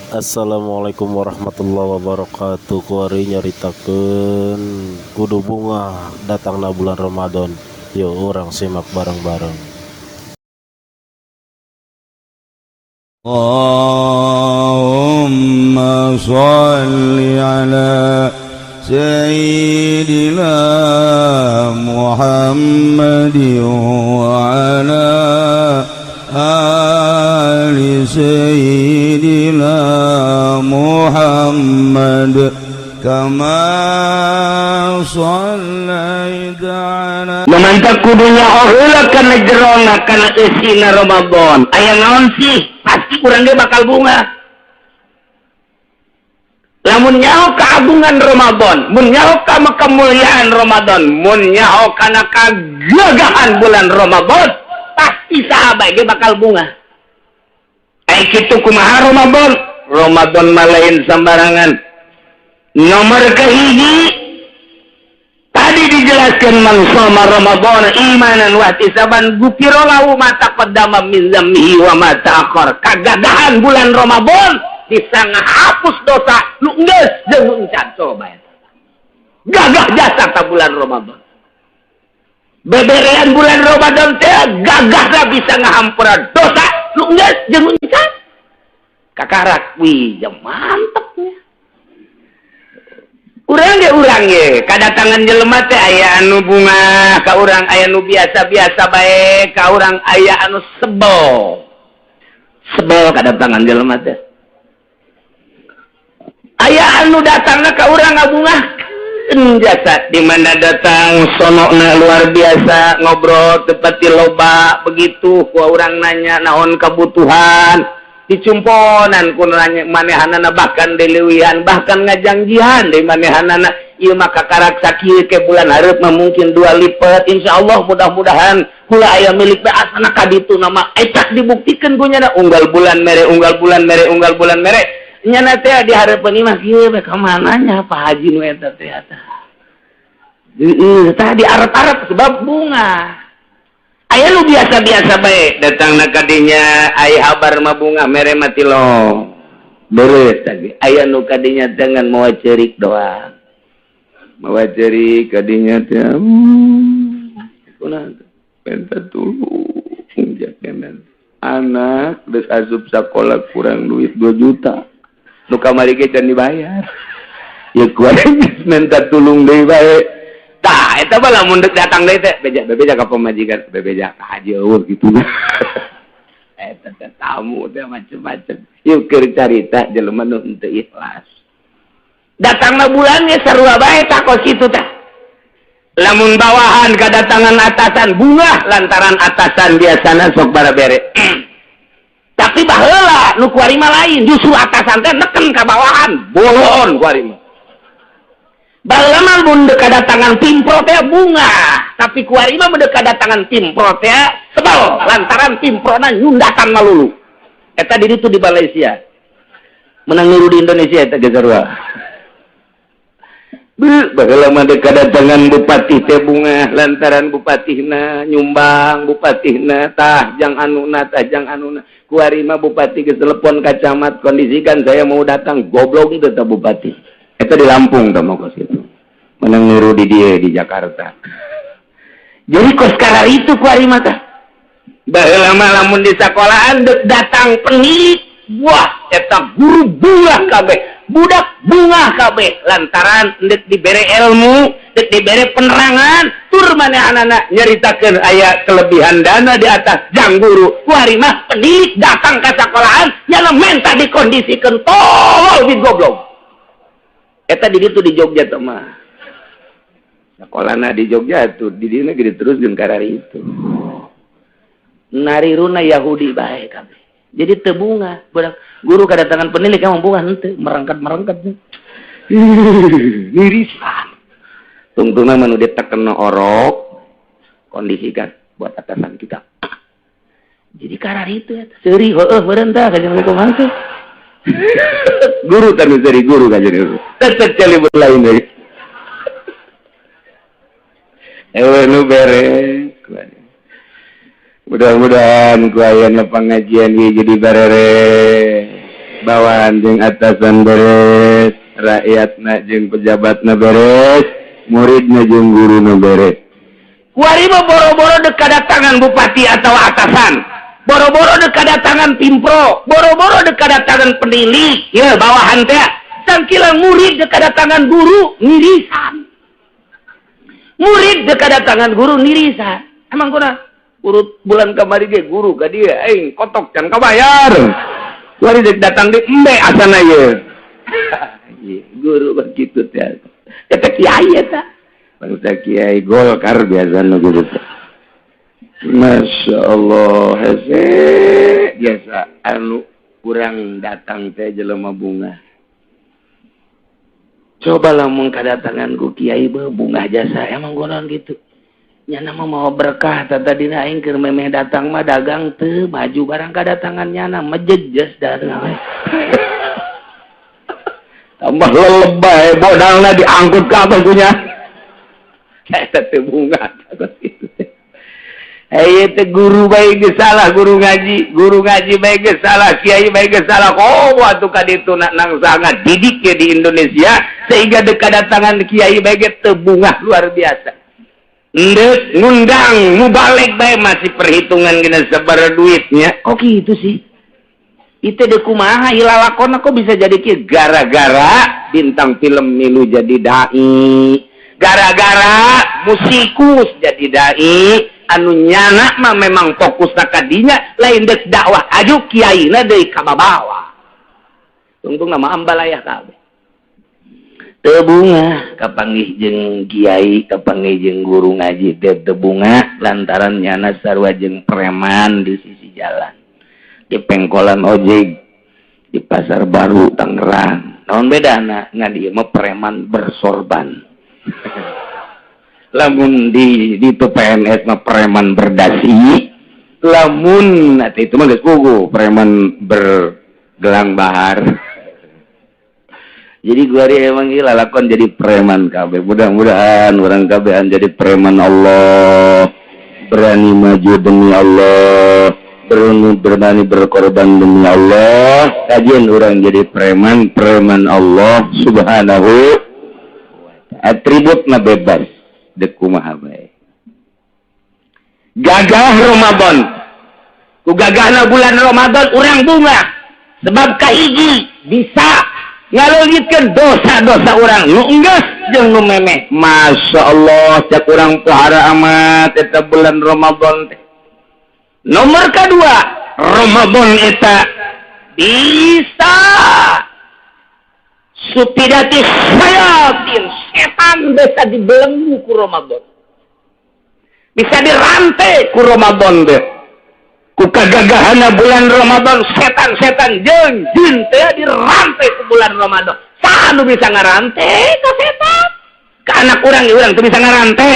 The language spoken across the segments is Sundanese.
Assalamualaikum warahmatullahi wabarakatuh. Kuari nyaritakeun kudu bungah datangna bulan Ramadan. Yuk urang simak bareng-bareng. Allahumma sholli ala sayyidina Muhammadin wa ala ali sayyidina Muhammad kama shallaita ala. Mantap kudunya heula kana jerona, kana eusina Ramadan. Aya naon sih? Pasti urang ge bakal bungah. Lamun nyaho keagungan Ramadan, mun nyaho ka kemuliaan Ramadan, mun nyaho kana kagagahan bulan Ramadan, pasti sahabat ge bakal bungah. Ai kitu kumaha Ramadan? Ramadan mah lain sembarangan. Nomor kahiji tadi dijelaskan, man shoma Ramadan imanan wa ihtisaban gufira lahu ma taqaddama min dzambihi wa ma ta'akhkhar. Kagagahan bulan Ramadan bisa ngahapus dosa nu geus jeung nu encan. Coba eta. Gagah jasa ta bulan Ramadan. Beberean bulan Ramadan teh gagahna bisa ngahampura dosa nu geus jeung nu encan. Kakarak wih, ya mantepnya. Urang ge, urang ge kadatangan jelema teh aya anu bungah ka urang, aya nu biasa-biasa bae ka urang, aya anu sebel. Sebel kadatangan jelema teh. Aya anu datangna ka urang ngabungahkeun jasa, di mana datang sonokna luar biasa, ngobrol tepati loba. Begitu ku urang nanya naon kebutuhan, dicumponan ku nanya manehanana, bahkan dileuwihan, bahkan ngajangjian di manehanana, ieu mah kakarak sakieu, ke bulan hareup mah mungkin dua lipat, insyaallah, mudah-mudahan kula aya milik teh asana ka ditu. Nama ecak dibuktikan ku nyana, unggal bulan mere, unggal bulan mere, unggal bulan mere. Nyana teh di hareupeun imah kieu we, ka mana nya Pak Haji nu eta teh? Eta heeh, tah di arep-arep sebab bungah. Aya nu biasa-biasa bae datang na kadinya, aya habar mah bungah, mere mati lo beres. Tadi aya nu kadinya dengan mawa cerik doang, mawa cerik kadinya teh, kunaon, minta tulung jangan, anak geus asup sakola kurang duit 2 juta, nu kamari ge can dibayar ya, kuat minta tulung deui bae. Tah, eta mah lamun deuk datang deui teh beja bebeja ka pamajikan, bebeja ka haji eueuh kitu. Eta teh tamu teh macem-macem. Yeuh, keur carita jelema nu henteu ikhlas. Datangna bulannya sarua bae tah, kos kitu tah. Lamun bawahan kedatangan atasan bungah lantaran atasan biasana sok barabere. Tapi baheula nu kuari mah lain, justru atasan teh neken ka bawahan, bolon kuari mah. Baheula mah mun deuk kedatangan pimpro teh bungah, tapi kuari mah mun deuk kedatangan pimpro teh sebel lantaran pimprona nyundakan malulu. Eta di ditu di Malaysia. Menang niru di Indonesia eta ge sarua. Baheula mah deuk kedatangan bupati teh bungah lantaran bupatihna nyumbang, bupatihna tah jang anuna, tah jang anuna. Kuari mah bupati geus telepon ka camat, "Kondisikan, saya mau datang." Goblok teh tah bupati. Eta di Lampung tah mah kos kitu. Menang niru di dieu di Jakarta. Jadi kos karar itu kuari mah tah. Baheula mah lamun di sekolahan deuk datang penilik, wah, eta guru bungah kabeh, budak bungah kabeh lantaran deuk dibere ilmu, deuk dibere penerangan, tur manehanana nyaritakeun aya kelebihan dana di atas jang guru. Kuari mah penilik datang ke sekolahan nyana menta dikondisikeun, tolol di goblok. Eta di ditu di Jogja teh mah. Sekolahna di Jogja tuh di dieu gede terus jeung karari itu. Nariruna Yahudi bae kabeh. Jadi teu bungah budak guru kedatangan penilik emang bungah henteu, merangkat-merangkat. Irisan. Tungtungna mah nu ditekena orok, kondisikan buat atasan kita. Jadi karar itu ya. Seuri heueuh meureun tah ka kumaha teh. Guru tanu seuri guru ka jadi. Tetep cali lain deui. Ewe nu beres. Mudah-mudahan ku ayana pengajian ieu jadi barere. Bawahan jeung atasan beres, rakyatna jeung pejabatna beres, muridna jeung guruna beres. Kuari mah boro-boro dek kadatangan bupati atau atasan, boro-boro dek kadatangan pimpro, boro-boro dek kadatangan penilik, ya bawahan teh. Sangkila murid dek kadatangan guru nirisan. Murid dek kadatangan guru nirisan. Emang kuna urut bulan kamari ge guru ka dia aing kotok can kabayar. Kuari dek datang di embe asana ye. Guru begitu teh. Eta kiai eta. Bangsa kiai Golkar biasa nu gitu. Masya Allah, hese biasa anu kurang datang teh jelema bunga. Coba lamun kadatangan ku kiai bungah jasa emang gonon gitu. Nyana mah mau berkah tadina aing keur memeh datang mah dagang teu maju barang kadatangan nyana mejejes datang. Tambah lelebay modalna diangkut ka apa punya. Eta teh bunga gitu. Hei teh guru bae geus salah guru ngaji bae geus salah, kiai bae geus salah. Oh atuh ka ditu nang sangat didik ya di Indonesia sehingga dek kadatangan kiai bae ge teu bungah luar biasa. Ndek ngundang mubalig bae masih perhitungan gina sabaraha duitnya. Kok gitu sih? Itu dek kumaha ilalakona kok bisa jadi kieu gara-gara bintang film milu jadi dai. Gara-gara musikus jadi dai anu nyana mah memang fokus kadinya lain dek dakwah aju kiaina deui ka babawa. Tungtung nama ambalayah kabeh. Teu bungah kapanggih jeung kiai, kapanggih jeung guru ngaji teh teu bungah lantaran nyana sarua jeung preman di sisi jalan. Di pengkolan ojek di Pasar Baru Tangerang. Naon bedana? Ngan ieu mah preman bersorban. Lamun di itu PNS mah preman berdasi, lamun nanti itu mah geus puguh preman bergelang bahar. Jadi gua emang gila lakon jadi preman kabeh. Mudah-mudahan orang kabehan jadi preman Allah, berani maju demi Allah, berani berkorban demi Allah. Kajian orang jadi preman, preman Allah Subhanahu. Atribut na bebas dek kumaha bae. Gagah Ramadan. Ku gagahna bulan Ramadan urang bunga. Sebab kahiji bisa ngaleuitkeun dosa-dosa urang nu enggeus jeung nu memeh. Masya Allah cak urang pohara amat eta bulan Ramadan teh. Nomor kedua, Ramadan eta bisa supidati sayatin setan bisa dibelenggu ku Ramadan, bisa dirantai ku Ramadan deh. Ku kagagahana bulan Ramadan setan-setan jeung jin teh dirantai ku bulan Ramadan. Saha nu bisa ngarantai ka setan? Ka anak urang ge urang teu bisa ngarantai.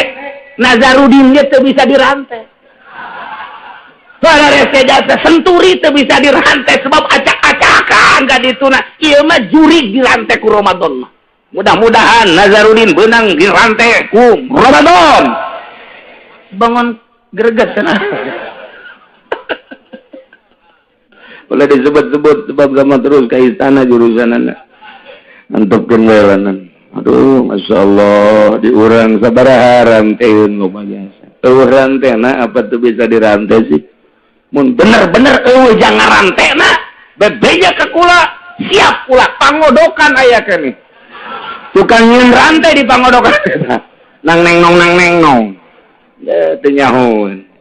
Nazarudin ge teu bisa dirantai. Bararese jasa senturi teu bisa dirantai sebab acak-acakan ka dituna. Ieu mah jurig dirantai ku Ramadan mah. Mudah-mudahan Nazarudin beunang dirantai ku Ramadan. Bangun greget cenah. Boleh disebut-sebut sebab sama terus ke istana jurusanana. Antepkeun we lanan. Aduh, Masya Allah, diurang sabaraha ranteun loba jasa. Eueuh rantena apa tuh bisa dirantai sih? Mun bener-bener eueuh jangan rantena, bebeja ke kula, siap kula pangodokan aya keneh. Tukang nyeun rantai di pangodokan. Nang neng nong nang neng nong. Teu nyahoeun.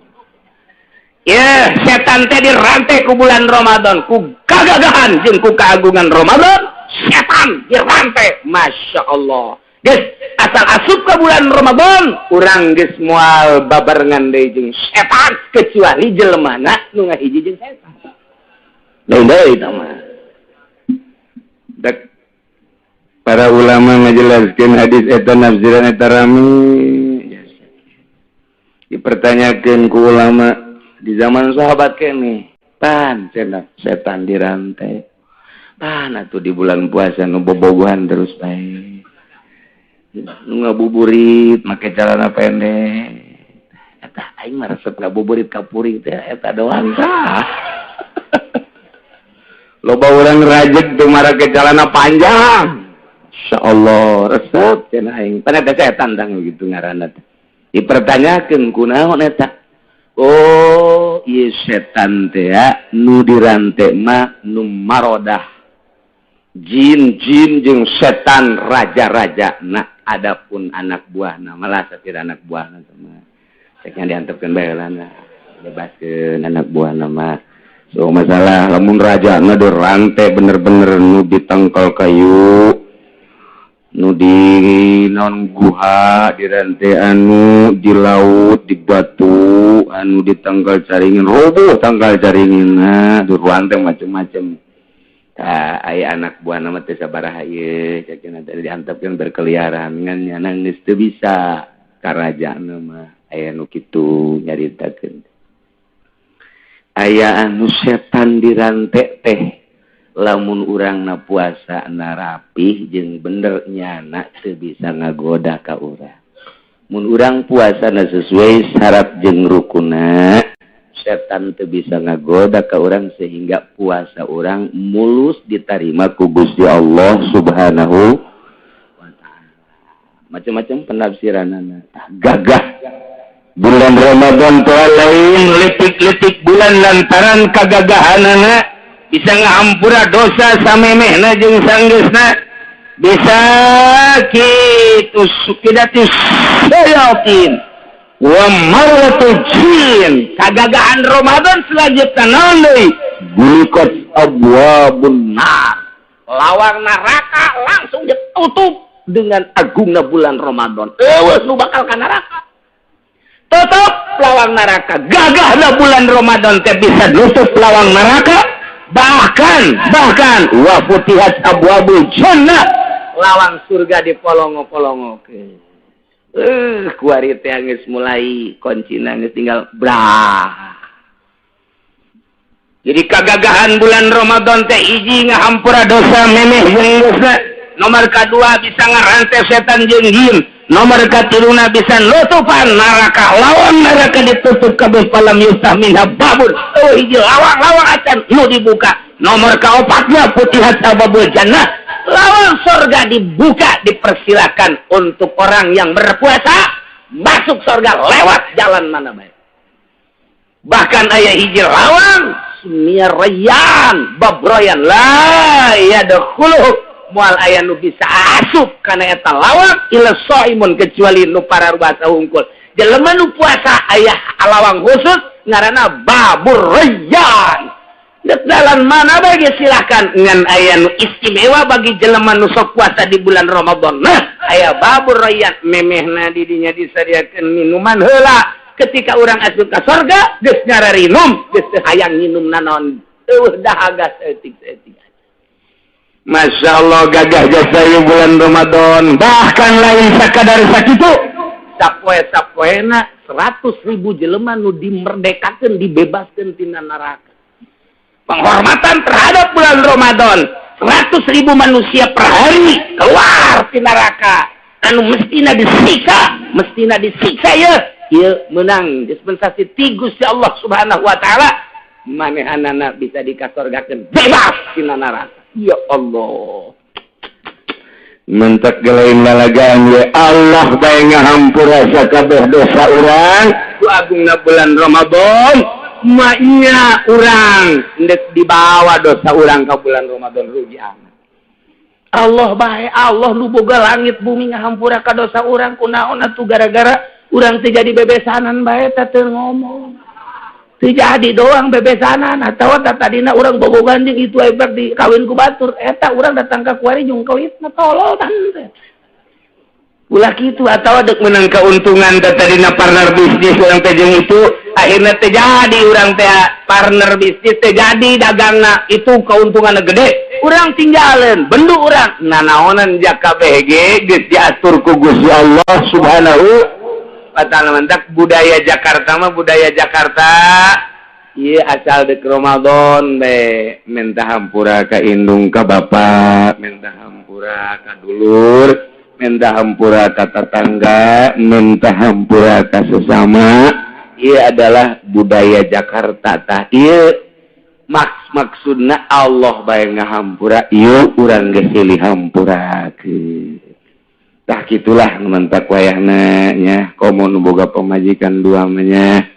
Ya, setan teh dirantai ku bulan Ramadan, ku gagagahan jeung ku keagungan Ramadan, setan dirantai. Masya Allah. Geus asal asup ke bulan Ramadan, urang geus moal babarengan deui jeung setan kecuali jelemana nu ngahiji jeung setan. Lain deui eta mah. Dak para ulama ngajelaskeun hadis eta nafsiran eta rame. Dipertanyakeun ku ulama di zaman sahabat kene, pan cenah setan dirantai. Pan atuh di bulan puasa nu bobogohan terus bae. Nu ngabuburit make celana pendek. Eta aing mah resep ngabuburit ka puring teh eta doang tah. Loba urang rajeg teu marake celana panjang. Insyaallah resep cenah aing. Pan eta setan tang gitu ngaranna teh. Dipertanyakeun kunaon eta? Oh, ieu setan teh nu dirante mah nu marodah. Jin-jin jeung setan raja-raja. Nah, adapun anak buahna malah satira anak buahna mah. Cek nya diantepkeun bae lah. Bebaskeun anak buahna mah. So masalah lamun raja na dirante bener-bener nu ditangkal kayu, nu di non guha dirante, anu di laut di batu, anu ditangkal caringin roboh tangkal caringin, nah dirante macem-macem. Tah aya anak buah nama teh sabaraha ieu cek cenah teh diantepkeun berkeliaran ngan nyana geus teu bisa karajaan mah aya nu kitu nyaritakeun. Aya anu setan dirante teh lamun urang na puasa na rapih jeung bener nyana teu bisa ngagoda ka urang. Mun urang puasa na sesuai syarat jeung rukuna, setan teu bisa ngagoda ka urang sehingga puasa urang mulus diterima ku Gusti Allah Subhanahu wa taala. Macam-macam penafsiranana. Gagah bulan Ramadan teh lain letik-letik bulan lantaran kagagahanana bisa ngahampura dosa samemehna jeung sanggeusna, bisa kitu sukidatis sayatin wa marwatu jin. Kagagahan Ramadan selanjutnya naon deui? Bulikat abwabun nar, lawang neraka langsung ditutup dengan agungna bulan Ramadan. Eueuh nu bakal ka neraka, tutup lawang neraka. Gagahna bulan Ramadan teh bisa nutup lawang neraka, bahkan wa futihat abwabul jannah, lawang surga dipolongo-polongokeun. Kuari teh geus mulai kuncina geus tinggal brah. Jadi kagagahan bulan Ramadan teh hiji ngahampura dosa memeh jeung geusna, nomor kadua bisa ngarante setan jeung jin, nomor katiluna bisa nutupan neraka, lawang neraka ditutup kabeh falam yuftah minha babun. Oh, hiji lawang-lawang acan nu dibuka. Nomor kaopatnya futihat abwabul jannah, lawang surga dibuka, dipersilakan untuk orang yang berpuasa masuk surga lewat jalan mana baik. Bahkan aya hiji lawang sumia rayyan babroyan la yadkhuluhu, moal aya nu bisa asup kana eta lawang illa shaimun, kecuali nu pararuasa hungkul. Jelema nu puasa aya lawang khusus ngaranna babur rayyan. Dek jalan mana bagi silahkan, ngan aya nu istimewa bagi jelema nu sok puasa di bulan Ramadan. Nah, aya babur rayyan memehna di dinya disadiakeun minuman heula. Ketika urang asup ka sorga geus ngararinum, geus teu hayang nginum naon, eueuh dahaga saeutik-saeutik. Masya Allah gagah jasa ieu bulan Ramadan. Bahkan lain sakadar sakitu, sapoe-sapoena 100.000 jelema nu dimerdekakeun, dibebaskeun tina neraka. Penghormatan terhadap bulan Ramadan, 100.000 manusia per hari keluar ti neraka anu mestina disiksa, mestina disiksa ya. Ieu menang dispensasi ti Gusti Allah Subhanahu wa taala, manehanana bisa dikasorgakeun bebas tina neraka. Ya Allah. Mentek gelain lalagaan ya Allah bae ngahampura sakabeh dosa urang ku agungna bulan Ramadan. Maknya urang ndek dibawa dosa urang ka bulan Ramadan rugi amat. Allah bae, Allah nu boga langit bumi ngahampura ka dosa urang, kunaon atuh gara-gara urang teu jadi bebesanan bae teh teu ngomong. Teu jadi doang bebesanan atawa tadina urang bobogan jeung itu hebat di kawin ku batur eta urang datang ka kuari jeung kawitna tolol tan teh. Ulah kitu atawa dek menang keuntungan teh tadina partner bisnis urang teh jeung itu akhirna teh jadi urang teh partner bisnis teh jadi dagangna itu keuntunganna gede. Urang tinggalin bendu urang nanaonan jaka BG geus diatur ku Gusti Allah Subhanahu wa taala. Mantak budaya Jakarta mah budaya Jakarta ieu asal dek Ramadan be minta hampura ka indung ka bapak, minta hampura ka dulur, minta hampura ka tetangga, minta hampura ka sesama. Ieu adalah budaya Jakarta tah ieu. Maksudna Allah bae ngahampura ieu urang geus silih hampurakeun. Tah kitulah nu mantak wayahna nya komo nu boga pamajikan dua mah nya.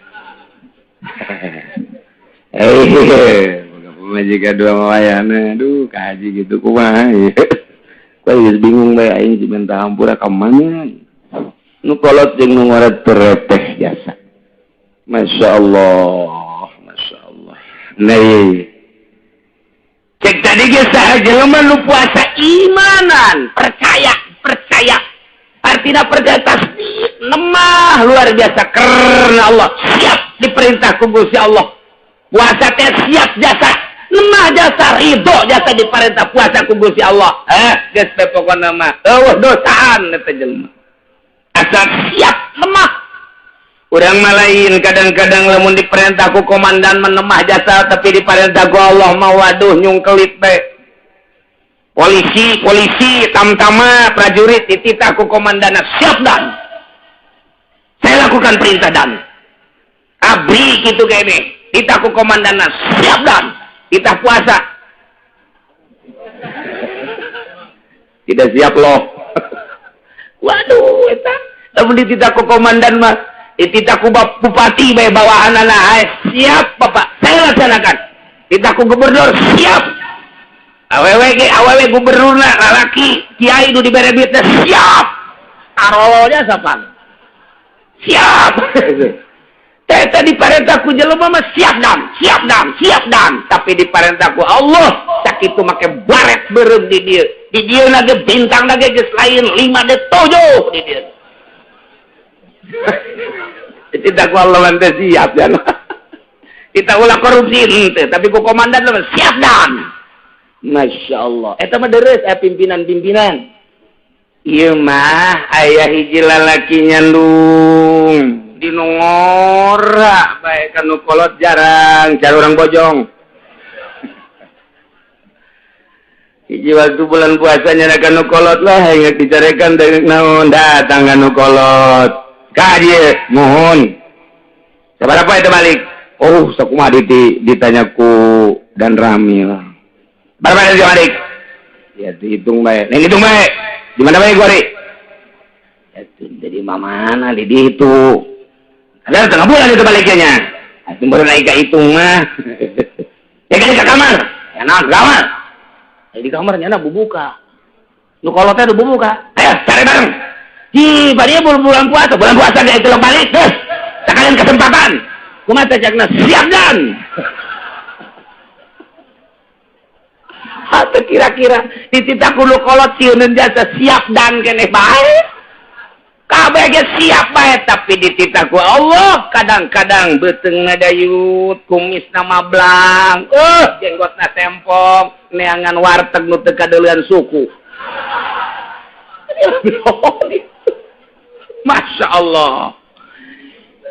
Boga pamajikan dua mah wayahna aduh ka haji kitu kumaha ieu. Kuy geus bingung bae aing diminta hampura ka mana. Nu kolot jeung nu ngoret terepeh jasa. Masya Allah, Masya Allah. Nih, cek tadi geus saha jelema nu puasa imanan, percaya, percaya. Artinya percaya tasdik, nemah luar biasa karena Allah. Siap diperintah ku Gusti Allah. Puasa teh siap jasa, nemah jasa, ridho jasa diperintah puasa ku Gusti Allah. Geus teh pokona mah eueuh dosaan eta jelema. Asal siap nemah. Urang mah lain kadang-kadang lamun diperintah ku komandan menemah jasa tapi diperintah ku Allah mah waduh nyungkelit bae. Polisi, polisi, tamtama, prajurit dititah ku komandan siap dan. Saya lakukan perintah dan. Abri kitu kene, titah ku komandan siap dan. Titah puasa. Tidak siap loh. Waduh eta lamun dititah ku komandan mah dititah ku bupati bae bawahanana siap bapak saya laksanakan. Dititah ku gubernur siap. Awewe ge awewe gubernurna lalaki kiai nu dibere duitna siap. Tarolnya sapan. Siap. Teh diparentah ku jelema mah siap dam, siap dam, siap dam, tapi diparentah ku Allah sakitu make baret beureum di dieu. Di dieu na ge bintang na ge geus lain 5 de 7 di dieu. Tidak ku Allah mah siap ya. Kita ulah korupsi henteu, tapi ku komandan mah siap dan. Masya Allah. Eta mah deres aya pimpinan-pimpinan. Ieu mah aya hiji lalaki nyandung di nu ngora bae ka nu kolot jarang cari urang bojong. Hiji waktu bulan puasa nyana ka nu kolot lah ingat dicarekan deui naon datang ka nu kolot. Ka dieu mohon. Sabaraha eta balik? Oh, sakumaha ditanya ku dan Ramil. Berapa itu balik? Ya dihitung bae. Neng hitung bae. Di mana bae gua ri? Ya jadi mana di dihitung. Ada setengah bulan itu baliknya. Atuh baru naik ka hitung mah. Ya kan ke kamar. Ya nah ke kamar. Ya, di kamar nyana bubuka. Nu kolotnya udah bubuka. Ayo cari bareng. Di barieu bulan puasa ge itu balik terus. Sekalian kesempatan. Kumaha teh cakna siap dan. Atau kira-kira dititah ku nu kolot sieuneun jasa siap dan keneh bae. Kabeh ge siap bae tapi dititah ku Allah kadang-kadang beuteungna dayut, kumisna mablang, jenggotna tempong, neangan warteg nu teu kadeulean suku. Masya Allah.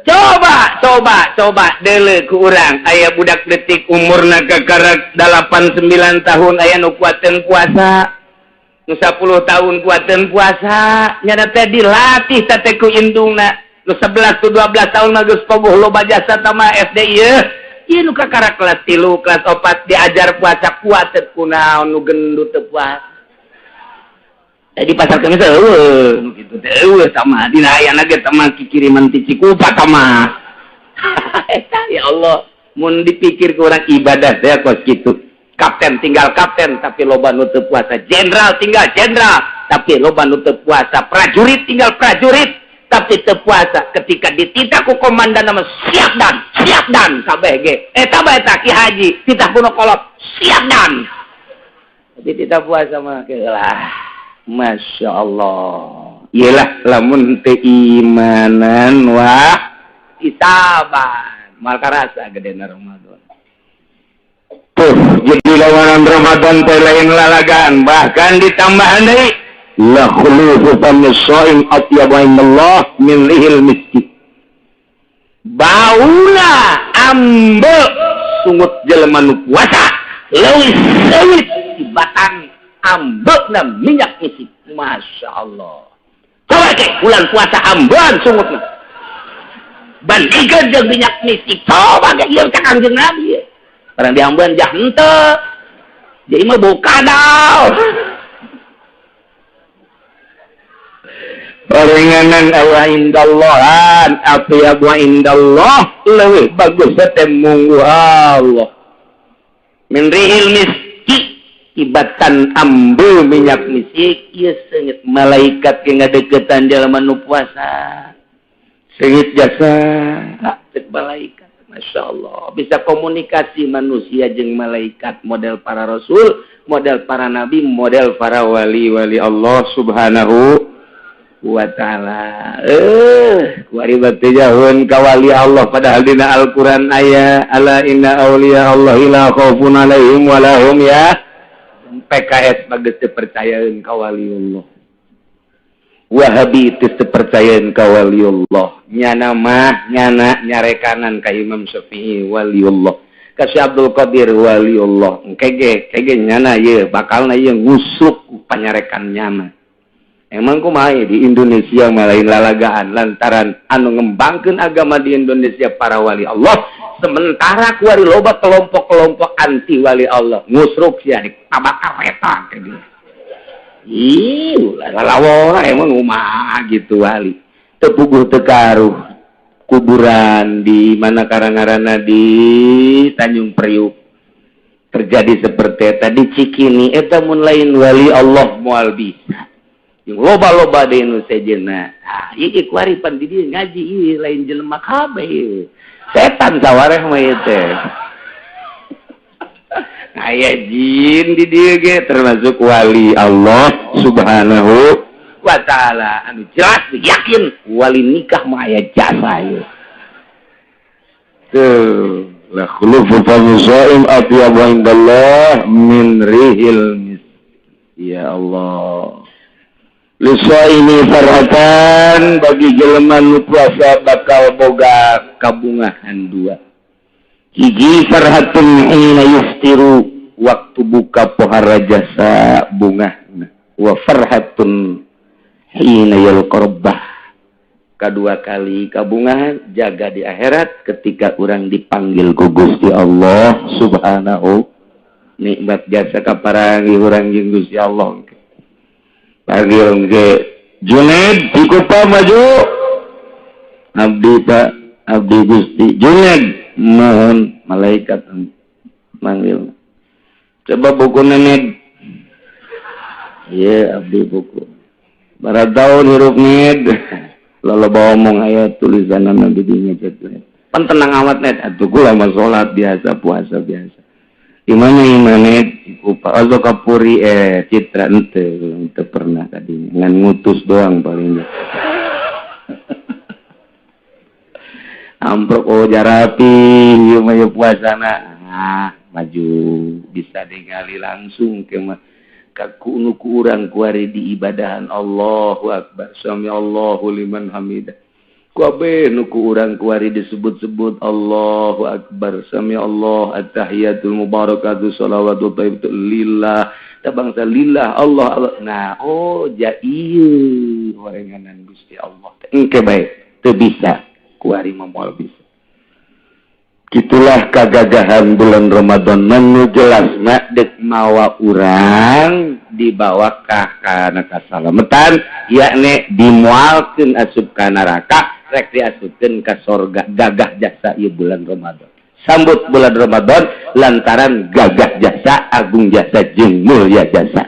Coba deuleu ku urang aya budak detik umurna kakarak 8 9 tahun aya nu kuateun puasa. Nu 10 tahun kuateun puasa, nyana teh dilatih teh ku indungna. Nu 11 tu 12 tahun mah geus poboh loba jasa tama SD ieu. Ieu nu kakarak kelas 3, kelas 4 diajar puasa kuateun kunaon nu gendut teu puasa. Di pasar kemis eueuh nu kitu teh eueuh sama dina ayana ge tama kikiriman ti Cikupa tama. Eta ya Allah, mun dipikir ku urang ibadah teh kos kitu. Kapten tinggal kapten tapi loba nu teu puasa, jenderal tinggal jenderal tapi loba nu teu puasa, prajurit tinggal prajurit tapi teu puasa. Ketika dititah ku komandan mah siap dan kabeh ge. Eta bae eta Ki Haji titah ku nu kolot siap dan. Tapi titah puasa mah keulah. Masya Allah. Iyalah lamun teu imanan wah itaban mal karasa gedena Ramadan. Tuh jadi lawanan Ramadan teh lain lalagan bahkan ditambahan deui la khulufu famis shaim atyabu indallah min rihil miski. Bauna ambe sungut jelema nu puasa leuwih seuit di batang ambekna minyak isi. Masya Allah. Coba ke bulan puasa ambean sungutna. Bandingkeun jeung minyak misik. Coba ke ieu cak Kangjeng Nabi. Barang diambean jah henteu. Jadi mah bau kadal. Orenganan awa indallahan atyabu indallah leuwih bagus teh munggu Allah. Min rihil miski ibatan ambu minyak misik ieu seungit malaikat ge ngadeukeutan jalma nu puasa. Seungit jasa cek malaikat. Masya Allah, bisa komunikasi manusia jeung malaikat, model para rasul, model para nabi, model para wali-wali Allah subhanahu wa ta'ala. Kuari batu jauhun ka wali Allah, padahal dina Al-Quran aya ala inna awliya Allah la khaufun alaihim wa lahum ya. PKS bagus dipercayaeun ka wali Allah. Wahabi itu dipercayaeun ka waliullah. Nyana mah nyana nyarekanan ka Imam Syafi'i waliullah. Ka Syekh Abdul Qadir waliullah. Kege kege nyana ye bakalna ye ngusuk panyarekan nyana. Emang kumaha di Indonesia mah lain lalagaan lantaran anu ngembangkeun agama di Indonesia para wali Allah, sementara kuari loba kelompok-kelompok anti wali Allah ngusruk sia ditabakar eta ke. Ih, lalawora emang kumaha gitu wali. Teu puguh teu karuh. Kuburan di mana karangarana di Tanjung Priuk terjadi seperti eta di Cikini eta mun lain wali Allah moal bisa. Jeung loba-loba deui nu sejenna. Ah, ieu kuari pan di dieu ngaji ieu lain jelema kabeh ieu. Setan sawareh mah ieu teh. Aya jin di dieu ge termasuk wali Allah subhanahu wa ta'ala. Anu jelas yakin wali nikah mah aya jasa ieu. Tuh, la khulufu fami shaim atyabu indallah min rihil mis. Ya Allah. Lisaimi farhatan bagi jelema nu puasa bakal boga kabungahan dua. Hiji farhatun hina yuftiru waktu buka pohara jasa bungahna, wa farhatun hina yalqa rabbah. Kadua kali kabungahan jaga di akhirat ketika urang dipanggil ku Gusti Allah subhanahu. Nikmat jasa kaparangi urang jeung Gusti Allah. Panggil ke Junaid Cikupa maju. Abdi Pak, abdi Gusti Junaid mohon malaikat manggil. Coba buku nenek. Iya, abdi buku. Barat tahun hirup ned. Lalu bawa omong aya tulisan nabi dinya ceuk. Pan tenang amat net atuh kula mah salat biasa, puasa biasa. Imana imanet Cikupa atau Kapuri Citra ente pernah tadinya ngan ngutus doang palingnya. Amprok oh jarapi ieu mah ieu puasana. Ah, maju bisa ningali langsung ke mah ka nu ku urang kuari di ibadahan Allahu Akbar sami Allahu liman hamidah. Kabeh nu ku urang kuari disebut-sebut Allahu Akbar sami Allah at-tahiyatul mubarakatuh shalawatu thayyibatu lillah ta bangsa lillah Allah Allah. Nah oh ja ieu horenganan Gusti Allah engke bae teu bisa kuari mah moal bisa. Itulah kagagahan bulan Ramadan menu jelas mak dek mawa urang dibawa ka kana kasalametan yakni dimualkeun asup ka neraka rek diasupkeun ka sorga. Gagah jasa ieu bulan Ramadan. Sambut bulan Ramadan lantaran gagah jasa, agung jasa jeung mulia jasa.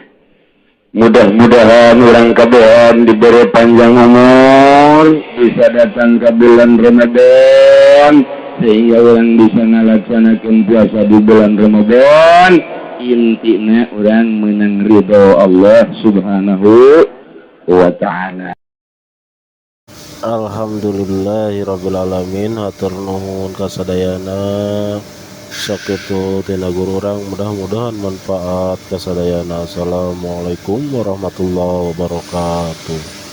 Mudah-mudahan urang kabehan diberi panjang umur bisa datang ke bulan Ramadan sehingga orang bisa ngalaksanakan puasa di bulan Ramadan. Intina orang menang ridho Allah subhanahu wa ta'ala. Alhamdulillahirabbil alamin, hatur nuhun kasadayana. Sakitu tina guru urang, mudah-mudahan manfaat kasadayana. Assalamualaikum warahmatullahi wabarakatuh.